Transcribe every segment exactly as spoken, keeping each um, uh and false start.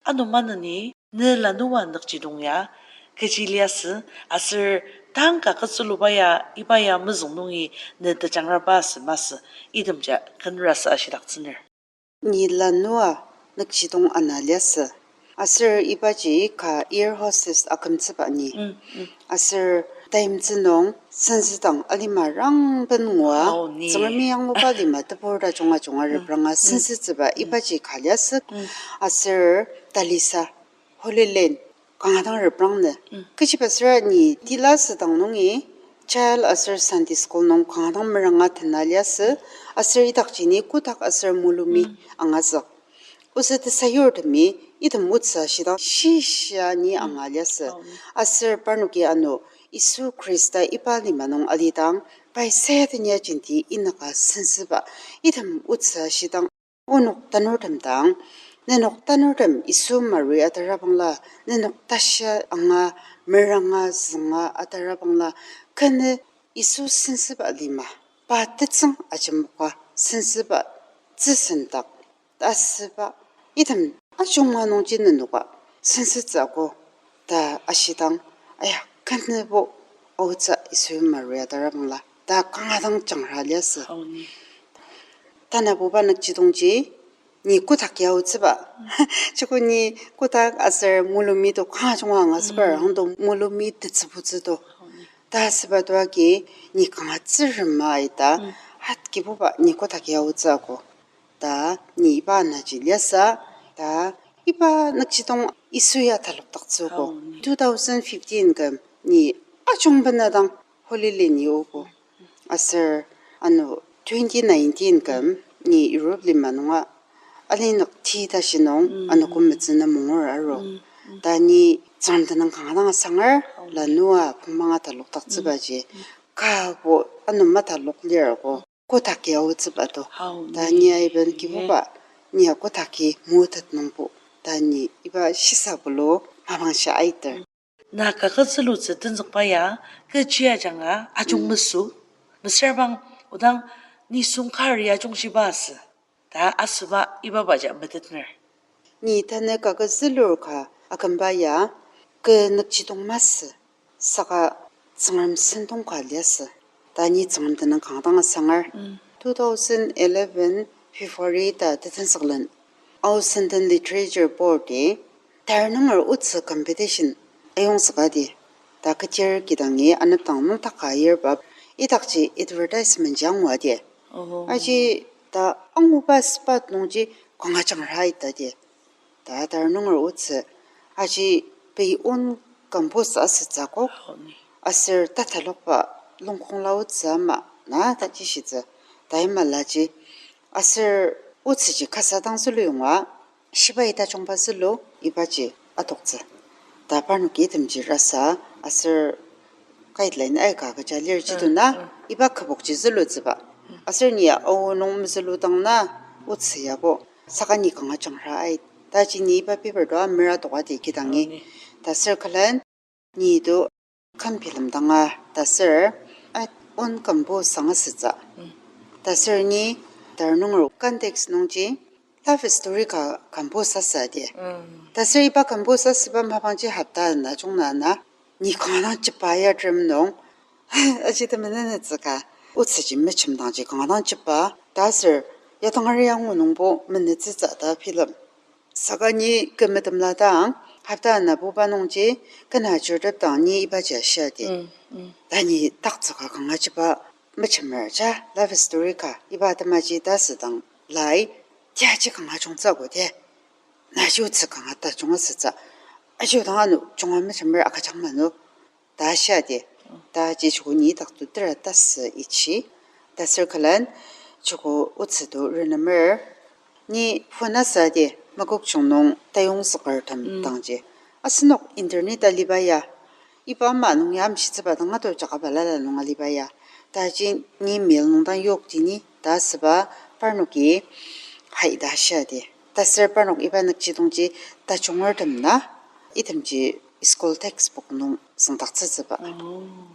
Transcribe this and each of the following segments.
Ano maneni ne lanua nükjidong ya kechi liasü, aser tang kaket züluba ya iba ya mezüng nungi ne tejangraba asü masü, itemji kenrasa ashidaktsüner. Ni lanua nükjidong ana liasü. Aser ibaji ka air hostess akümtsüba ni. Aser taimtsü nung sensüdang alima rangben ngua, Tsüngremi anguba lima tebur tajunga junga repranga sensütsüba ibaji ka liasü. Aser talisa Holy Land kanga dang reprang ne. Kechiba süra ni tila südang nungi child aser Sunday school nung kanga dang meranga tena liasü, aser idakji ni kotak aser mulumi angazük. Oset tesayurtemi item otsü ashidang shishia ni anga liasü. Aser parnoki ano Yisu Khrista iba lima nung alidang, pai sayatenya jenti inaka sensüba, item otsü ashidang, onok tanurtem dang, nenok tanurtem Yisu Mari atarabangla, nenok tashi anga, meranga zünga atarabangla, kenü Yisu sensüba lima, pa tetsüng ajemoka sensüba tsüsendak ta asüba, item ajunga nungji nenoka sensütsü ako ta ashidang, aya, kenübo aotsü Yisu Mari atarabangla ta kanga dang jangra liasü. Tanabuba nükjidongji, ni kotak ya aotsüba. Joko ni kotak aser mulumi to kanga junga angazüker, angdo mulumi tetsübutsü to. Ta asüba to agi, ni kanga tsürema ita, at Kibuba ni kotak ya aotsü ako. Ta ni iba anaji liasü, ta iba nükjidong Yisu ya talokdaktsü ako. Two thousand fifteen küm ni ajungba na dang Holy Land ni ogo. Aser ano twenty nineteen küm ni Europe lima nunga alinük ti tashi nung ano kümetsü na mungur aru. Ta ni Tsüngrem tenüng kanga dang asangar, lanua pungmanga talokdaktsübaji. Kabo ano matalok lir ako. Kotak ya aotsüba to. Ta ni aiben Kibuba, ni ya kotaki mutet nungbo. Ta ni iba shisa bulu mapang shia aiter. Na kaket zülutsü tenzükba ya, kechi ajanga ajung mesü, mesüra bang odang nisung kari ajungshiba asü ta asüba iba baji metetner. Ni tanü kaket zülur ka akümba ya, kü nükjidong masü, saka Tsüngrem sentong ka liasü. Ta ni Tsüngrem tenüng kanga dang asangar. Two thousand eleven February ta tetenzüklen Ao Senden Literature Board-i tar nunger otsü competition ayongzükadi. Ta ketir kidangi anepdang nungtaka ayirba idakji advertisement ji anguadi. Aji ta anguba spot nungji kanga jangra itadi. Ta tar nunger otsü aji pei own compose asütsü akok. Aser tatalokba longkongla otsü ama na taji shitsü. Ta imalaji aser otsüji kasa dang zülu yonga, shibai tajungba zülu ibaji atoktsü. Ta parnoki itemji rasa aser guideline aika kecha lir jidu na, iba kübokji zülutsüba. Aser ni ya Ao nung mezüludang na otsü yabo, saka ni kanga jangra ai. Taji ni iba paper to amera tokadi kidangi. Ta sür külen ni to kümbilemdanga ta sür, a, own compose angasütsü. Ta sür ni tar nunger context nungji love story ka compose asüdi. Ta sür iba compose asüba mapangji hopta ana jungna na, ni kanga dang jeba ya terem nung, aji temenenetsü ka, otsüji mejemdangji kanga dang jeba, ta sür ya tangari angu nungbo menetsütsü ta film. Saka ni kü metemla dang, hopta anabuba nungji, kena ajurtep dang ni ibaji ashiadi. Ta ni taktsüka kanga jeba mejemer ja love story ka, iba atemaji ta südang lai, tiaji kanga jungtsü ko de. Naji otsü kanga tajung asütsü. Aji odang ano junga mejemer agüjang manu ta shiadi. Ta ji joko ni dak to tera tasü ichi. Ta sür külen joko otsü to renemer. Ni phone asüdi, makokchung nung tayongzükertem dangji. Asenok internet aliba ya, iba ama nung ya amshitsüba dang ato jaka balala nung aliba ya. Taji ni mail nung dang yokdi ni, ta asüba parnoki hai ta shiadi. Ta sür parnok iba nükjidongji tajungertem na, itemji school textbook nung süngdaktsütsüba.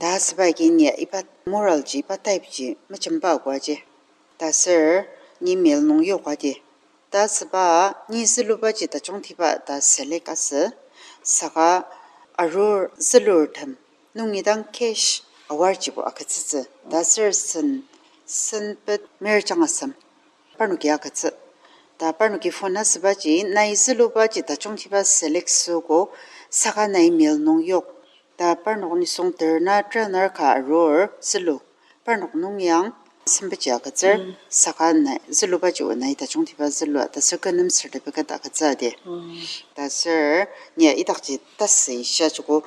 Ta asüba agi ni iba moral ji, iba type ji mejemba agua ji. Ta sür ni mail nung yokadi. Ta süba, ni zülubaji tajungtiba ta select asü, saka arur zülurtem nungi dang cash award jibo agütsütsü. Ta sür sen, sen pet mer jang asem. Parnoki agütsü. Ta parnoki phone asübaji, nai zülubaji tajungtiba select süogo, saka nai mail nung yok. Ta parnok nisung terna trainer ka arur zülu. Parnok nung yang sempetji agütsür, saka nai zülubaji o nai tajungtiba zülua, ta sür kü nem certificate agütsü adi. Ta sür, nia idakji tasü isha joko.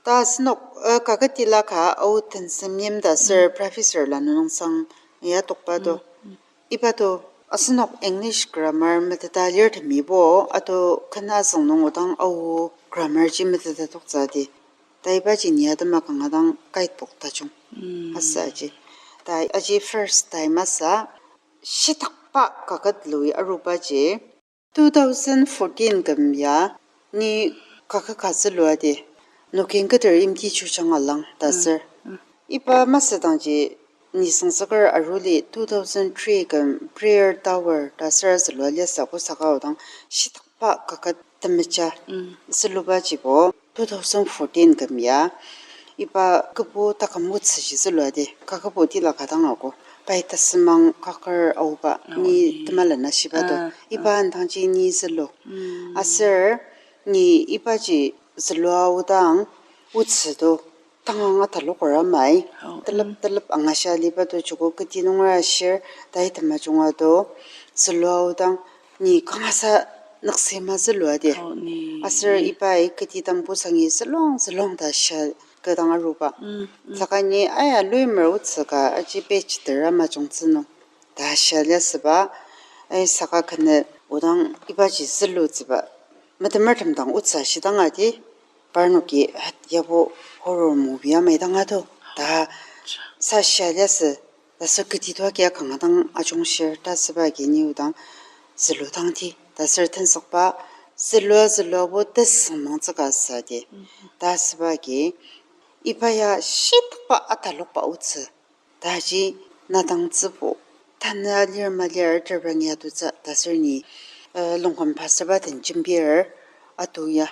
Ta asenok, uh, kaket tila ka Ao Tensemyim ta sür professor la nunung sang ya tokba to. Iba to, asenok English grammar meteta lir temibo, ato kena züng nung odang Ao grammar ji meteta toktsü di. Ta ibaji ni atema kanga dang guidebook tajung. Asa ji. Ta aji first time asa, shitakba kaket lui arubaji, two thousand fourteen küm ya, ni kaket ka zülua di, nokin keter imti chujang alang ta sür. Iba masüdangji, nisung züker aruli two thousand three küm Prayer Tower ta sür zülua liasü ko saka odang shitakba kaket temeja zülubajibo two thousand fourteen küm ya, iba kübu taküm otsüji zülua di, kakübu tila ka dang ako, pai tasümang kaker aoba, ni temela na shiba to, iba indangji ni zülu. Aser, ni ibaji zülua aodang, otsü to, tangang ataloker amai, telep telep angashia aliba to joko keti nunger ashir, tai temajunga to, zülua aodang, ni kangasa nüksema zülua di. Aser ibai keti tambu sangi zülung zülung ta shia kü dang aruba. Saka ni aya luimer otsü ka aji page tera majungtsü nung ta shia liasüba, ai saka kene odang ibaji zülutsüba. Metemertem dang otsü ashidang adi, parnoki hat yabo horror movie amai dang ato ta sa shia liasü, ta sür keti to agia kanga dang ajungshir ta süba agi ni odang züludangdi, ta sür tensükba zülua züluabo tesüngmangtsü ka sa di. Ta süba agi iba ya shitakba atalokba otsü. Taji nadangtsübo tanü alir malir terbang ya tutsü ta sür ni, uh, Longkhum pastor ba den jembir atu ya.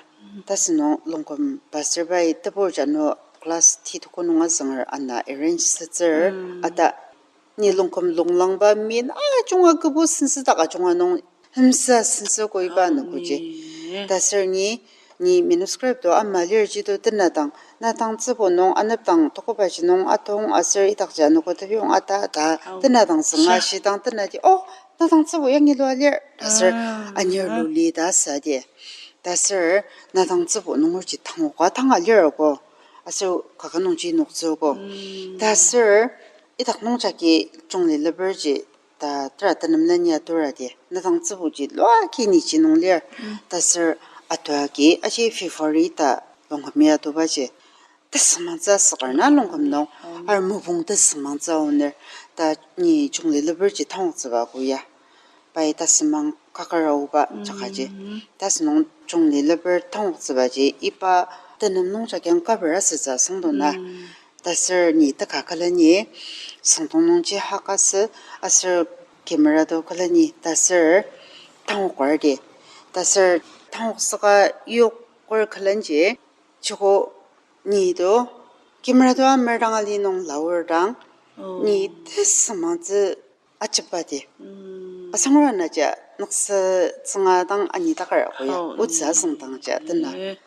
Ta sünung Longkhum pastor bai tebur jano class ti tuko nung azünger ana arrange sütsür ata. Ni Longkhum longlangba min ajunga kübu sensü dak ajunga nung hemsa sensü ko iba nükoji. Ta sür ni, ni manuscript to ama lirji to tenadang, nadangtsübo nung anepdang tokobaji nung atong aser idakji anogo tebiyong ata ta tenadang zünga shidang tenati, oh, nadangtsübo yangi lua lir ta sür anir luli ta sa di. Ta sür nadangtsübo nungerji tangoka tanga lir ko. Aser kaka nungji noktsü ko. Ta sür idak nungjagi Jungli leperji ta tera tenemlen ya tura di. Nadangtsüboji lua ki niji nung lir. Ta sür atuagi aji February ta Longkhum ya tubaji. Tesüngmangtsü asüker na Longkhum nung. Ar mopung tesüngmangtsü aoner. Ta ni Jungli leperji tangoktsüba ko ya. Pai tasümang kakar aoba jakaji. Tasünung Jungli leper tangoktsübaji iba tenem nungjagi ang cover asütsü asüngdona. Ta sür ni teka küleni süngdong nungji hakasü aser camera to küleni ta sür tangoker di. Ta sür tangoksüka yoker külenji joko ni to camera to amerdang ali nung laor dang ni tesüngmangtsü ajepa di. Asangra naja noksa tsünga dang ani takar ako ya. Otsü asüngdang ja tena.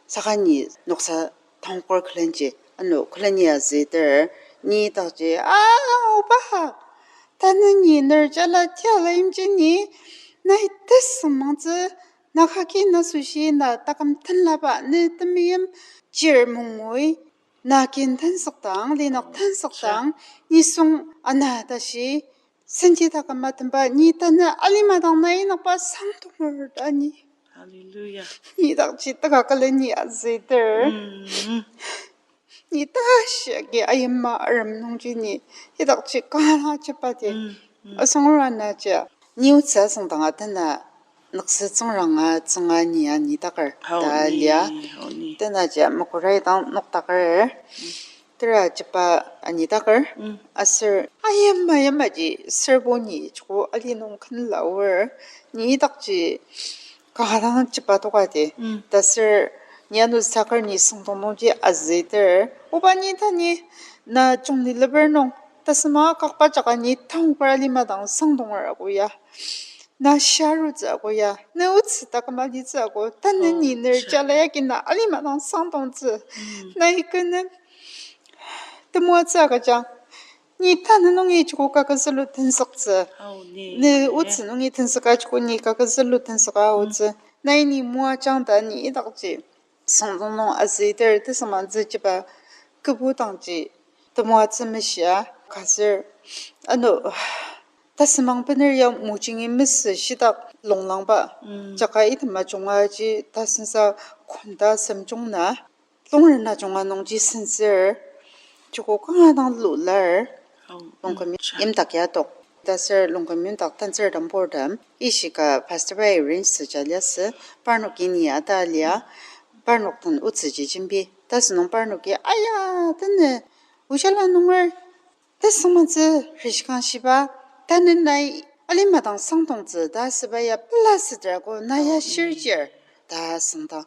Saka ni noksa tangoker külenji, ano küleni azüter, ni takji, ah, oba, tanü ni ner jala tiala imji ni, nai tesüngmangtsü, na kaki na süshi na taküm tenlaba, ne temeim chir mongoi, na kin tensükdang, linok tensükdang, nisung ana tashi, senji taküm atemba, ni tanü alima dang na inokba sangtonger ta ni. Hallelujah. Ni dakji taka küleni azüter. Ni tashi agi ayima arem nungji ni idakji kanga jepadi. Asangra naja. Ni otsü asüngdanga tena nüksa tsüngranga tsünga ni ani takar ta lia. Tena ja makurai dang noktakar. Tera jiba anitaker, aser ayima yamaji serbo ni joko ali nung kenla aor, ni idakji kanga dang jiba toka di. Taser ni ano saker ni süngdong nungji azüter, oba ni ta ni na jungni leper nung, tasema kakba jaka ni taoker alima dang süngdonger ako ya. Na sharutsü ako ya, na otsü taküm alitsü ako, tanü ni ner jala yagi na alima dang süngdongtsü. Na ikene temoatsü agüjang. Ni tanü nungi joko kakezülu tensüktsü. Ni otsü nungi tensüka joko ni kakezülu tensüka aotsü. Nai ni moajang ta ni idakji süngdong nung azüter tesüngmangtsü jiba kübu dangji temoatsü meshia kaser ano tasümang bener ya mojingi mesü shitak longlangba. Jaka item ajunga ji tasensa konda semjung na longrena junga nungji sensür, joko kanga dang lular, Longküm yimdak ya tok. Taser Longküm yimdak tantsür dang purtem ishika pastor bai arrange süja liasü, parnoki ni ata lia, parnok den otsüji jembi. Tasünung parnoki, aya, tanü, ojala nunger, tesüngmangtsü rishikangshiba, tanü nai alima dang süngdongtsü ta süba ya pela süter ako na ya shirjir ta süngdang.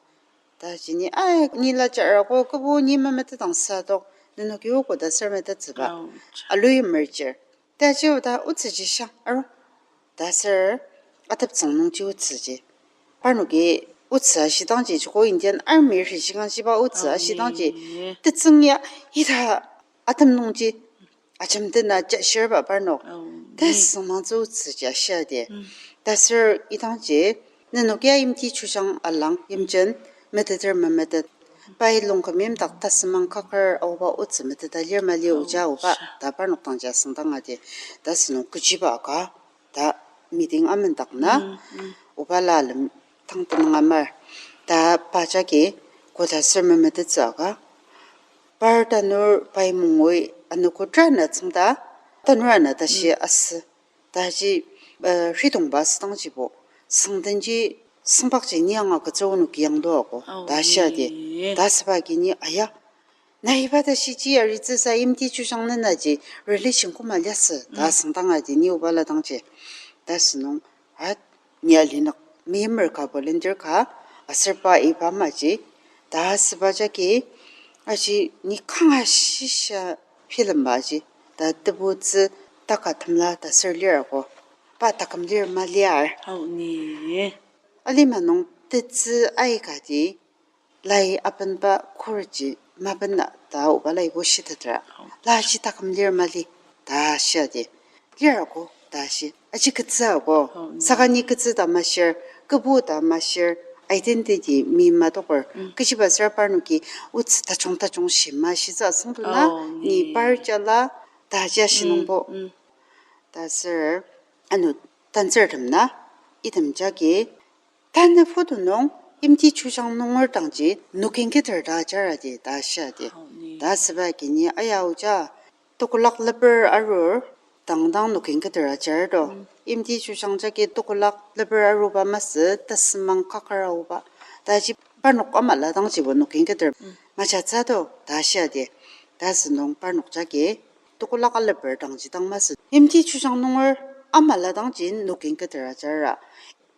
Ta jini, ai, ni la jarako kübu ni memetetdang sadok, nenoki oko ta ser metettsüba. Alui merjir. Ta ji oda otsüji shang, aro. Ta ser ateptsüng nungji otsüji. Parnoki otsü ashidangji, joko Indian Army rishikangshiba otsü ashidangji. Tetsüng ya, ita atem nungji ajemdena jashirba parnok. Tesüngmangtsü otsüji ashia di. Taser idangji, nenokia yimti chujang alang, yimjen, meteter memetet. Pai Longküm yimdak tasümang kaker aoba otsü meteta lir mali oja aoba, ta parnok dangji asüngdang adi. Tasünung kechiba ka, ta meeting amendak na, oba la alem tang tenüng amar. Ta pa jagi, koda ser memetettsü aka. Par tanur pai mungui anogo tera na tsüngda, tanur ana tashi asü. Taji, eh, ridongba asüdangjibo. Süngdenji, süngbakji ni anga ketsür onoki yangdo ako. Ta shia di. Ta süba agi ni aya. Nai iba tashi ji aritsüsa yimti chujang nenaji relation koma liasü ta süngdang adi ni oba la dangji. Tasünung, a, ni alinük meimer ka volunteer ka aser pa iba amaji ta süba jagi aji ni kanga shisa bilemba aji ta tebutsü taka temla ta ser lir ako. Pa taküm lir maliar. Alima nung tetsü aikati lai abenba khureji mapena ta oba laibo shitetra. Laji taküm lir mali ta shia di. Lir ako ta shi. Aji ketsü ako. Saka ni ketsü ta mashir, kübu ta mashir, identity mi madoker. Kechiba ser parnoki otsü tajung tajung shima shitsü asüngdang na, ni par jala ta jia shinungbo. Ta ser, ano, tantsürtem na, item jagi, tanü photo nung, yimti chujang nunger dangji, nokin keter ta jara di, ta shia di. Ta süba agi ni aya oja, tekolak leper arur, dang dang nokin keter ajar do. Yimti chujang jagi tekolak leper aruba masü, tasümang kakar aoba. Taji parnok amala dangjibo nokin keter majatsü do, ta shia di. Tasünung parnok jagi, tekolak aleper dangji dang masü. Yimti chujang nunger amala dangji nokin keter ajara.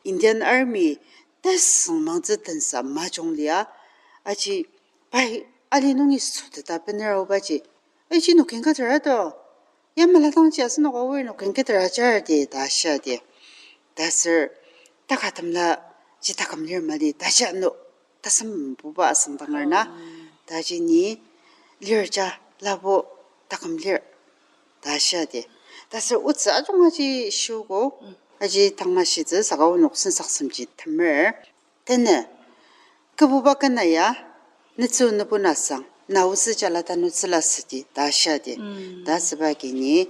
Indian Army tesüngmangtsü tensa majung lia, aji pai ali nungi soteta bener aobaji. Aji nokin keter ato. Yamala dangji asenoka oi nokin keter ajar di ta shia di. Taser, taka temla ji taküm lir mali, ta shia no, tasem buba asüngdanger na. Taji ni, lir ja, labo, taküm lir. Ta shia di. Taser otsü ajunga ji shuko, aji tangma shitsü saka onok sensaksemji temer. Tanü, kübuba kena ya, netsü nübu nasang, na otsü jala tanutsüla südi, ta shia di. Ta süba agi ni,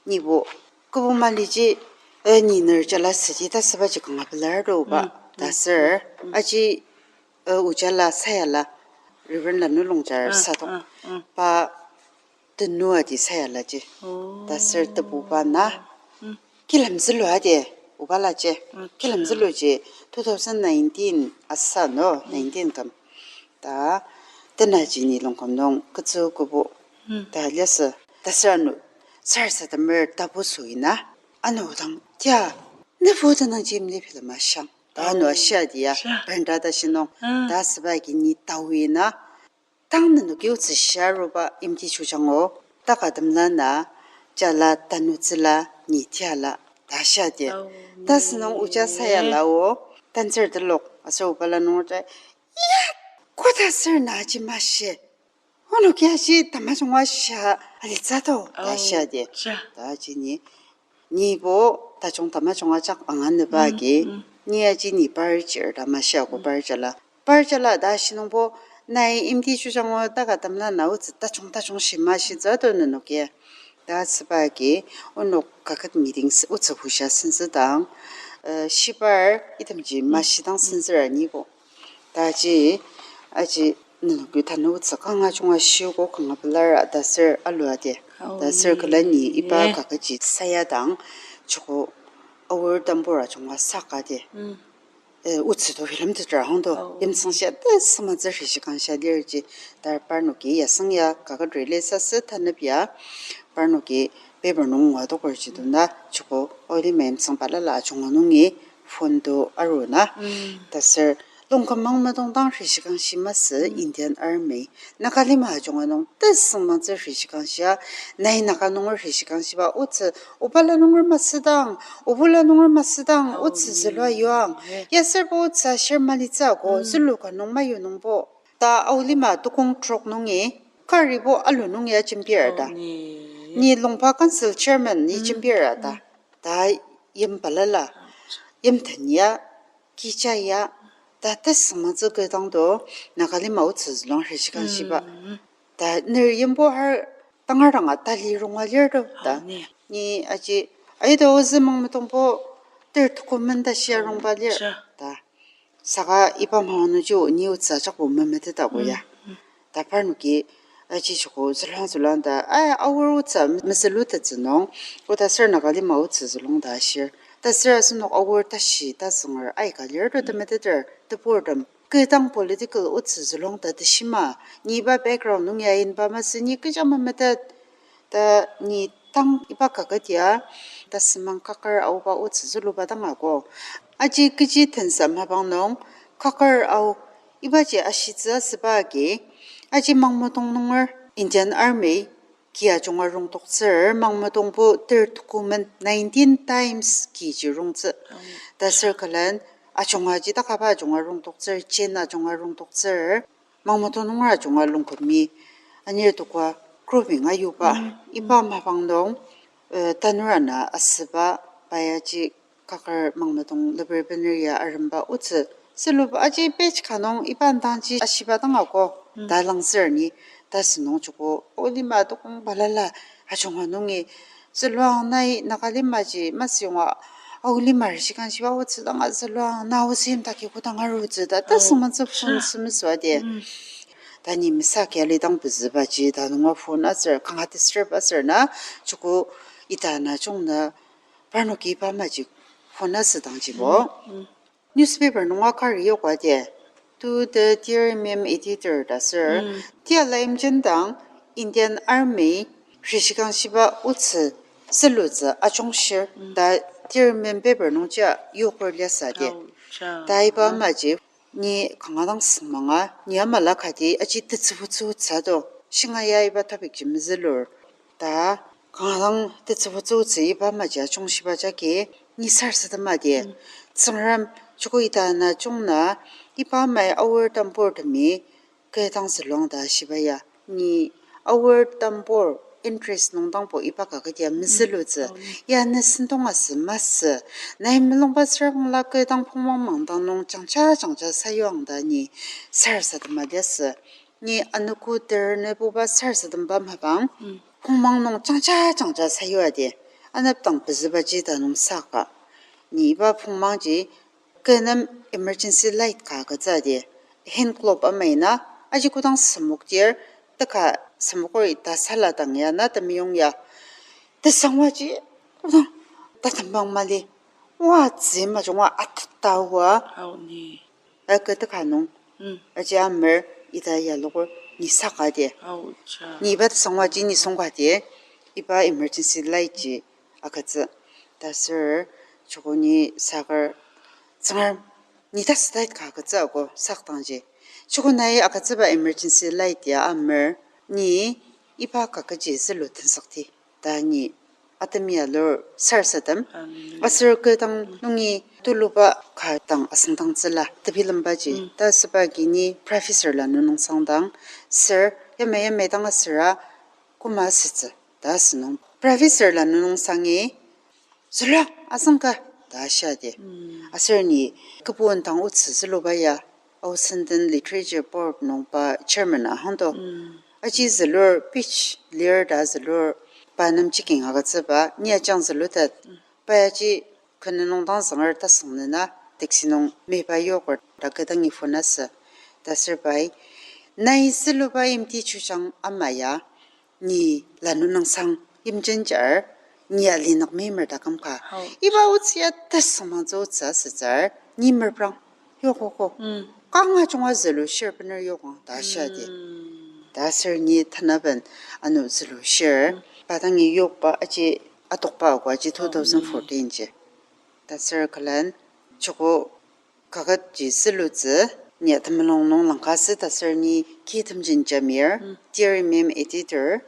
nibo, kübu maliji, eh, ni ner jala südi, ta sübaji kanga pelar do ba. Taser, aji, eh, ojala sayala, Reverend Lanulong jar sadok. Pa tenua di sayalaji. Taser tebuba na, kilemzülua di, obalaji. Kilemzüluji, two thousand nineteen asa no, nineteen küm. Ta, tenaji ni Longküm nung, ketsü kübu. Ta liasü, ta sür ano, sarasademer tapu süina, ano dang, tia, nebu tenangji imli bilema shang. Ta ano ashia dia, berenda ta shinung, ta asüba agi ni tawi na, tang nenoki otsü shia aruba imti chujango, taka temla na, jala tanutsüla, ni tiala, ta ashia dia. Ta sünung oja sayala o, tantsür telok, aser obala nunger ta, ya, koda sür na aji mashi. Onoki aji tamajunga shia alitsü to, ta shia di. Ta aji ni, nibo tajung tamajunga jak anganüba agi, ni aji ni par chir ta mashia ko par jala. Par jala ta shinungbo, nai imti chujango taka temla na otsü tajung tajung shima shitsü to nenoki. Ta asüba agi, onok kaket meeting s-, otsü bushia sensüdang, eh, shibar itemji mashidang sensüra nibo. Ta aji, aji, nenoki tanü otsü kanga junga shiogo kanga pelara ta sür alua di. Ta sür küleni iba kaketji sayadang, joko Aor Tambur ajunga saka di. Eh, otsü to bilemtetra hangdo, yimtsüngshia tesüngmangtsü rishikangshia lirji, ta parnoki yasüng ya kaket release asü tanep ya, parnoki paper nung ngua dokerji dona, joko Aolima yimtsüng balala ajunga nungi phone to aruna. Ta sür, longkümang madong dang rishikangshi masü Indian Army, Nagalima ajunga nung tesüngmangtsü rishikangshia, nai Naga nunger rishikangshiba otsü, obala nunger masüdang, obula nunger masüdang, otsü zülua yuang. Ya sürbo otsü ashir malitsü ako, zülu ka nung mayu nungbo. Ta Aolima tukong trok nungi, karibo alu nungi ya jembir ta. Ni longba council chairman ni jembir ta. Ta yim balala, yimten ya, kija ya, ta tesüngmangtsü kü dang do, Nagalima otsü zülung rishikangshiba. Ta ner yimbo har tangar danga tali ronga lir to ta. Ni aji, aito ozü mang metongbo ter tuku menda shia rongba lir ta. Saka iba mapang nungji o ni otsü ajakbo memeteta ko ya. Ta parnoki, aji joko zülung zülung ta, ai, Aor otsü mezülutettsü nung, koda sür Nagalima otsü zülung ta ashir. Ta sür asenok Aor tashi ta zünger aika lir to temeteter, teburtem. Kü dang political otsü zülung ta teshima, ni iba background nung ya inba masü ni kecha memetet. Ta ni tang iba kaket ya, ta sümang Kakar Aoba otsü züluba dang ako. Aji kechi tensa mapang nung, Kakar Ao, ibaji ashitsü asüba agi, aji Mangmetong nunger Indian Army ki ajunga rongtoktsür, Mangmetongbo ter tuku men nineteen times kiji rongtsü. Ta sür külen ajunga ji takaba ajunga rongtoktsür, Chin ajunga rongtoktsür, Mangmetong nunger ajunga longkümi, anir tukwa grouping ayuba, iba mapang nung, eh, tanur ana asüba, pa ya ji Kakar Mangmetong leper bener ya aremba otsü, züluba aji page ka nung iba indangji ashiba dang ako, ta langzür ni, ta sünung joko, Aolima tokong balala, ajunga nungi, züluang nai Nagalimaji masü yonga, Aolima rishikangshiba otsü danga züluang na osim taki kodang arutsü ta, ta sengmangtsü phone sümesüa di. Ta ni mesaka lidang pezübaji ta nunga phone aser kanga disturb aser na, joko ita na jungna parnoki iba amaji phone asüdangjibo. Newspaper nunga kari yoka di, to the Tiremem editor ta sür, tia laimjendang Indian Army rishikangshiba otsü zülutsü ajungshir ta Tiremem paper nungjia yoker liasü di. Ta iba amaji ni kanga dang süngmanga, ni amala kati aji tetsübutsü otsü do. Shinga ya iba topic ji mezülur. Ta kanga dang tetsübutsü otsü iba amaji ajungshiba jagi, ni sarasadema di. Tsüngrem joko ita na jungna, iba amai Aor Tambur temi, kü dang zülung ta shiba ya. Ni Aor Tambur interest nung dangbo iba kaket ya mezülutsü. Ya ne sentong asü masü. Nai mulungba süra bangla kü dang phongmang mangdang nung jangja jangja sayuang ta ni sarasadema liasü. Ni anogo ter ne buba sarasademba mapang, phongmang nung jangja jangja sayua di. Anepdang pezübaji ta nung saka. Ni iba phongmangji kü nem emergency light ka agütsü di. Hand globe amai na, aji kodang semoktir, teka semoker ita sala dang ya na temeyong ya. Tesangwaji, kodang tatembang mali. Wa zi majunga ateta wa. Aka teka nung. Aji amer ita yaloker. ni saka di. Ni iba tesangwaji ni songka di. Iba emergency light ji agütsü. Ta sür joko ni saker Tsüngrem ni tasüdait ka agütsü ako sakdangji. Joko nai agütsüba emergency light ya amer ni iba kaket ji zülu tensükti. Ta ni atemi alur sarasadem. Aser kü dang nungi tuluba ka dang asüngdangtsüla tebilembaji. Ta süba agi ni professor la nunung sangdang sür yamai yamai dang asüra koma asütsü ta asünung. Professor la nunung sangi zülu azüngka ta shia di. Aser ni kübok indang otsü züluba ya, Ao Senden Literature Board nung pa chairman ahangdo. Aji zülur pitch lir ta zülur pa nem jiking agütsüba, ni ajang zülutet. Pa yaji kü nung dang zünger tasüngnena, taxi nung meba yoker ta kü dangi phone asü. Ta sür pai, nai züluba yimti chujang ama ya, ni lanur nüngsang yimjenjar, ni ali nükmemer ta kümka. Iba otsü ya tesüngmangtsü otsü asütsür, ni merprang, yokoko. Kanga junga zülu shir bener yokang ta shia di. Ta sür ni tanaben ano zülu shir, pa dangi yokba aji atokba ako aji two thousand fourteen ji. Ta sür külen, joko kaket ji zülutsü, ni temulung nung langka asü ta sür ni ki Temjen Jamir, Dear Mem editor,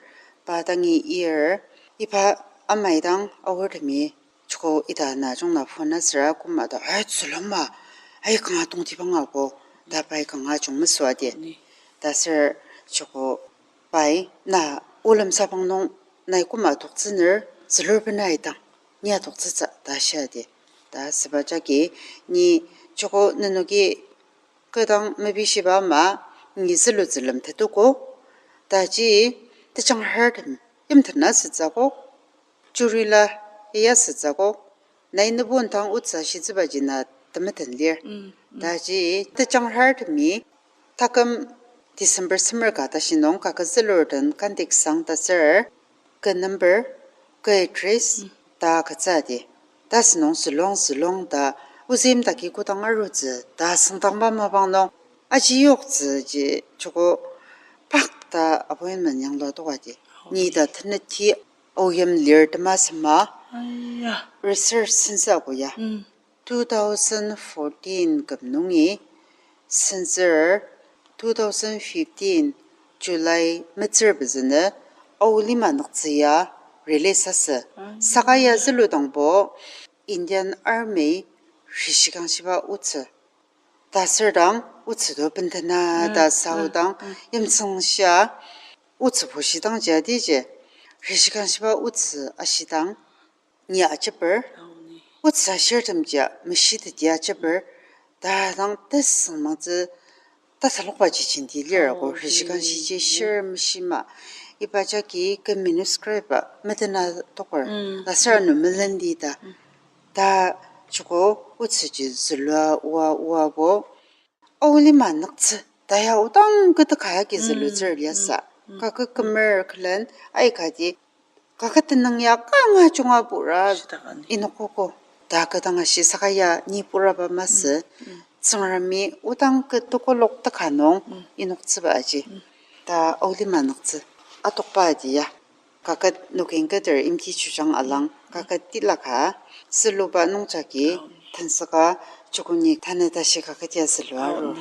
pa dangi ir, iba amai dang aortemi, joko ita na jungna phone asüra koma ta, ai, züluma, ai, kanga tongtibang ako, ta pai kanga jung mesüa di. Ta sür joko pai, na olemsabang nung nai koma toktsüner, zülur bena idang, ni atoktsütsü ta shia di. Ta süba jagi, ni joko nenoki kü dang mebishiba ama, ni zülutsü lemtetoko, taji tejangrartem yimten asütsü akok, jurila iya asütsü akok, nai nübur indang otsü ashitsübaji na temeten lir. Taji tejangrartemi taküm December semer ka tashi nung kaket zülur den contact sang ta sür, kü number, kü address, ta agütsü di. Ta sünung zülung zülung ta, ozü yimdaki kodang arutsü ta süngdangba mapang nung, aji yoktsü ji joko pak ta appointment yanglua toka di. Ni ta teneti oyim lir tema sema research sentsü ako ya. Two thousand fourteen küm nungi sentsür, two thousand fifteen July metsür pezünü Ao Lima nüktsü ya release asü. Saka ya züludangbo Indian Army rishikangshiba otsü. Ta sür dang otsü to bendena ta sao dang yimtsüngshia otsü pushidang ji adiji. Rishikangshiba otsü ashidang ni ajeper, otsü ashirtem ji meshiteti ajeper, ta dang tesüngmangtsü tatalokba ji jenti lir ako, rishikangshiji shir meshima. Iba jagi kü manuscript a medena toker, ta sür ano melendi ta. Ta joko otsüji zülua oa oabo Ao Lima nüktsü ta ya odang kü teka agi zülutsür liasü. Kaket kümer külen aikati kaket tenüng ya kanga junga pura inokogo. Ta kü dang ashi saka ya ni puraba masü, Tsüngremi odang kü tokolok teka nung inoktsüba aji. Ta Ao Lima nüktsü atokba adi ya. Kaket nokeng keter imti chujang alang, kaket tilaka, züluba nungjagi, tensüka, jokoni tanü tashi kaket ya zülua aru.